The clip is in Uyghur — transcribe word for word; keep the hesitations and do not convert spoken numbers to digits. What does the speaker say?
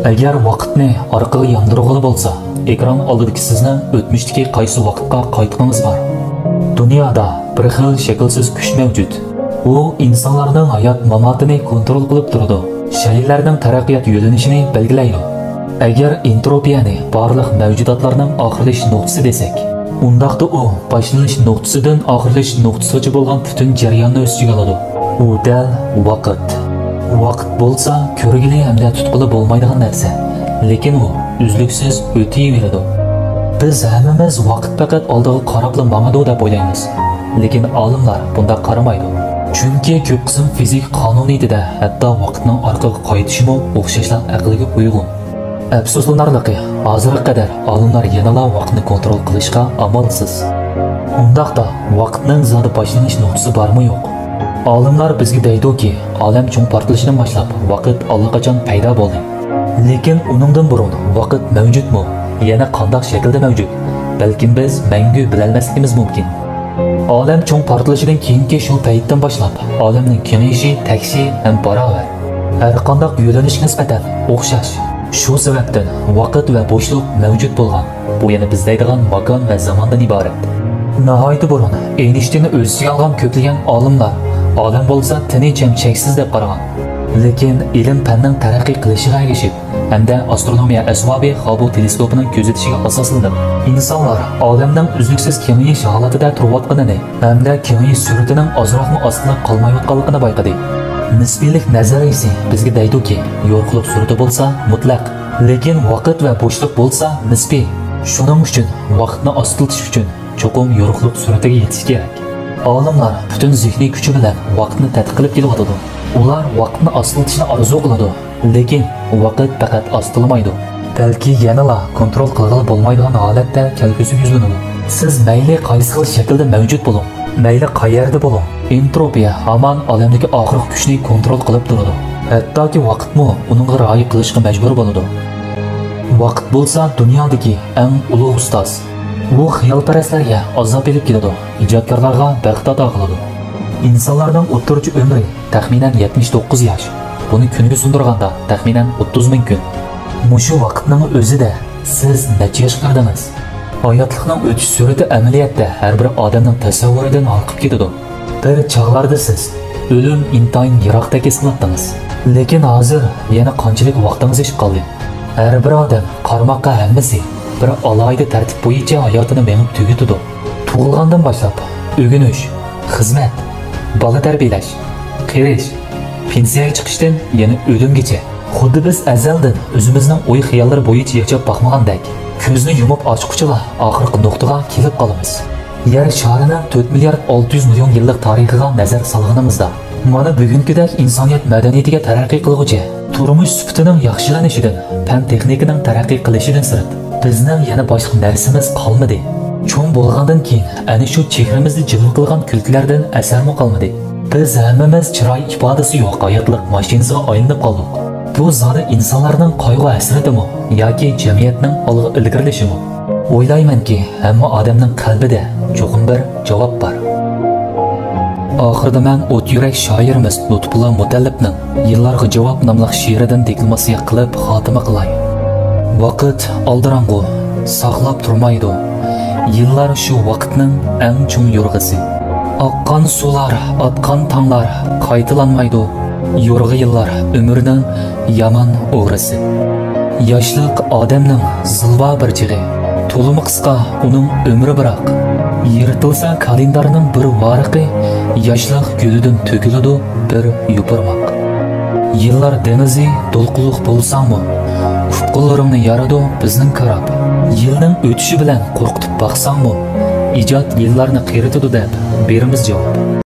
ئەگەر ۋاقىتنى ئارقىغا ياندۇرغىلى بولسا، ئېكران ئالدىدىكى سىزنىڭ ئۆتمۈشتىكى قايسى ۋاقىتقا قايتقىڭىز بار؟ دۇنيادا بىر خىل شەكىلسىز كۈچ مەۋجۇت. ئۇ ئىنسانلارنىڭ ھايات-ماماتىنى كونترول قىلىپ تۇرىدۇ، شەيئىلەرنىڭ تەرەققىيات يۆنىلىشىنى بەلگىلەيدۇ. ئەگەر ئېنتروپىيەنى بارلىق مەۋجۇداتلارنىڭ ئاخىرلىشىش نۇقتىسى دېسەك، ئۇنداقتا ئۇ باشلىنىش نۇقتىسىدىن ئاخىرلىشىش نۇقتىسىغىچە بولغان پۈتۈن جەرياننى ئۆز ئىچىگە ئالىدۇ. ئۇ دەل ۋاقىت. ۋاقىت بولسا كۆرگىلى ھەمدە تۇتقىلى بولمايدىغان نەرسە، لېكىن ئۇ ئۈزلۈكسىز ئۆتۈۋېرىدۇ. بىز ھەممىمىز ۋاقىت پەقەت ئالدىغا قاراپلا ماڭىدۇ دەپ ئويلايمىز، لېكىن ئالىملار بۇنداق قارىمايدۇ. چۈنكى كۆپ قىسىم فىزىكا قانۇنىيىتىدە ھەتتا ۋاقىتنىڭ ئارقىغا قايتىشىمۇ ئوخشاشلا ئەقىلگە ئۇيغۇن. ئەپسۇسلىنارلىقى، ھازىرغا قەدەر ئالىملار يەنىلا ۋاقىتنى كونترول قىلىشقا ئامالسىز. ئۇنداقتا، ۋاقىتنىڭ زادى باشلىنىش نۇقتىسى بارمۇ يوق؟ ئالىملار بىزگە دەيدۇكى، ئالەم چوڭ پارتلىشىدىن باشلاپ ۋاقىت ئاللىقاچان پەيدا بولدى. لېكىن ئۇنىڭدىن بۇرۇن ۋاقىت مەۋجۇتمۇ؟ يەنە قانداق شەكىلدە مەۋجۇت؟ بەلكىم بىز مەڭگۈ بىلەلمەسلىكىمىز مۇمكىن. ئالەم چوڭ پارتلىشىدىن كېيىنكى شۇ پەيتتىن باشلاپ ئالەمنىڭ كېڭىيىشى تەكشى ھەم باراۋەر. ھەرقانداق يۆنىلىشكە نىسبەتەن ئوخشاش. شۇ سەۋەبتىن ۋاقىت ۋە بوشلۇق مەۋجۇت بولغان. بۇ يەنە بىز دەيدىغان ماكان ۋە زاماندىن ئىبارەت. ناھايىتى بۇرۇن ئېينىشتىيننى ئۆز ئىچىگە ئالغان كۆپلىگەن ئالىملار، ئالەم بولسا تىنچ ھەم چەكسىز دەپ قارىغان. لېكىن ئىلىم-پەننىڭ تەرەققىي قىلىشىغا ئەگىشىپ ھەمدە ئاسترونومىيە ئەسۋابى خاببل تېلېسكوپىنىڭ كۆزىتىشىگە ئاساسلىنىپ، ئىنسانلار ئالەمنىڭ ئۈزلۈكسىز كېڭىيىش ھالىتىدە تۇرۇۋاتقىنىنى ھەمدە كېڭىيىش سۈرئىتىنىڭ ئازراقمۇ ئاستىلىق قالمايۋاتقانلىقىنى بايقىدى. نىسپىيلىك نەزەرىيىسى بىزگە دەيدۇكى، يورۇقلۇق سۈرئىتى بولسا مۇتلەق، لېكىن ۋاقىت ۋە بوشلۇق بولسا نىسپىي. شۇنىڭ ئۈچۈن ۋاقىتنى ئاستىلىتىش ئۈچۈن چوقۇم يورۇقلۇق سۈرئىتىگە يېتىش كېرەك. ئالىملار پۈتۈن زېھنىي كۈچى بىلەن ۋاقىتنى تەتقىق قىلىپ كېلىۋاتىدۇ. ئۇلار ۋاقىتنى ئاستىلىتىشنى ئارزۇ قىلىدۇ، لېكىن ۋاقىت پەقەت ئاستىلىمايدۇ، بەلكى يەنىلا كونترول قىلغىلى بولمايدىغان ھالەتتە كەلگۈسىگە يۈزلىنىدۇ. سىز مەيلى قايسى خىل شەكىلدە مەۋجۇت بولۇڭ، مەيلى قەيەردە بولۇڭ، ئېنتروپىيە ھامان ئالەمدىكى ئاخىرقى كۈچنى كونترول قىلىپ تۇرىدۇ. ھەتتاكى ۋاقىتمۇ ئۇنىڭغا رىئايە قىلىشقا مەجبۇر بولىدۇ. ۋاقىت بولسا دۇنيادىكى ئەڭ ئۇلۇغ ئۇستاز. ئۇ خىيالپەرەسلەرگە ئازاب ئېلىپ كېلىدۇ، ئىجادكارلارغا بەخت ئاتا قىلىدۇ. ئىنسانلارنىڭ ئوتتۇرىچە ئۆمرى تەخمىنەن يەتمىش توققۇز ياش. بۇنى كۈنگە سۇندۇرغاندا تەخمىنەن ئوتتۇز مىڭ كۈن. مۇشۇ ۋاقىتنىڭ ئۆزىدە سىز نەچچە ياشقا كىردىڭىز؟ ھاياتلىقنىڭ ئۆتۈش سۈرئىتى ئەمەلىيەتتە ھەر بىر ئادەمنىڭ تەسەۋۋۇرىدىن ھالقىپ كېتىدۇ. بىر چاغلاردا سىز ئۆلۈم ئىنتايىن يىراقتەك ھېس قىلاتتىڭىز. لېكىن ھازىر يەنە قانچىلىك ۋاقتىڭىز ئېشىپ قالدى؟ ھەر بىر ئادەم قارىماققا ھەممىسى بىر ئالاھىدە تەرتىپ بويىچە ھاياتىنى مېڭىپ تۈگىتىدۇ. تۇغۇلغاندىن باشلاپ ئۆگىنىش، خىزمەت، بالا تەربىيەلەش، قېرىش، پېنسىيەگە چىقىشتىن يەنە ئۆلۈمگىچە. خۇددى بىز ئەزەلدىن ئۆزىمىزنىڭ ئوي-خىياللىرى بويىچە ياشاپ باقمىغاندەك، كۆزنى يۇمۇپ ئاچقۇچىلا ئاخىرقى نۇقتىغا كېلىپ قالىمىز. يەر شارىنىڭ تۆت مىليارد ئالتە يۈز مىليون يىللىق تارىخىغا نەزەر سالغىنىمىزدا، مانا بۈگۈنكىدەك ئىنسانىيەت مەدەنىيىتىگە تەرەققىي قىلغۇچە، تۇرمۇش سۈپىتىنىڭ ياخشىلىنىشىدىن، پەن-تېخنىكىنىڭ تەرەققىي قىلىشىدىن سىرت، بىزنىڭ يەنە باشقا نەرسىمىز قالمىدى. چوڭ بولغاندىن كېيىن ئەنە شۇ چېھرىمىزنى جىلۋە قىلغان كۈلكىلەردىن ئەسەرمۇ قالمىدى. بىز ھەممىمىز چىراي ئىپادىسى يوق ھاياتلىق ماشىنىسىغا ئايلىنىپ قالدۇق. بۇ زادى ئىنسانلارنىڭ قايغۇ-ھەسرىتىمۇ ياكى جەمئىيەتنىڭ ئالغا ئىلگىرىلىشىمۇ؟ ئويلايمەنكى، ھەممە ئادەمنىڭ قەلبىدە چوقۇم بىر جاۋاب بار. ئاخىرىدا مەن ئوت يۈرەك شائىرىمىز لۇتپۇللا مۇتەللىپنىڭ يىللارغا جاۋاب ناملىق شېئىرىدىن دېكلاماتسىيە قىلىپ خاتىمە قىلاي. ۋاقىت ئالدىراڭغۇ، ساقلاپ تۇرمايدۇ. يىللار شۇ ۋاقىتنىڭ ئەڭ چوڭ يورغىسى. ئاققان سۇلار، ئاتقان تاڭلار قايتىلانمايدۇ. يورغا يىللار ئۆمۈرنىڭ يامان ئوغرىسى. ياشلىق ئادەمنىڭ زىلۋا بىر چېغى، تولىمۇ قىسقا ئۇنىڭ ئۆمرى بىراق. يىرتىلسا كالېندارنىڭ بىر ۋارىقى، ياشلىق گۈلىدىن تۆكۈلىدۇ بىر يوپۇرماق. يىللار دېڭىزى دولقۇنلۇق بولساڭمۇ، ئۇپۇقلىرىڭنى يارىدۇ بىزنىڭ كاراپ. يىلنىڭ ئۆتۈشى بىلەن قورقۇتۇپ باقساڭمۇ، ئىجاد يىللارنى قېرىتىدۇ دەپ بېرىمىز جاۋاب.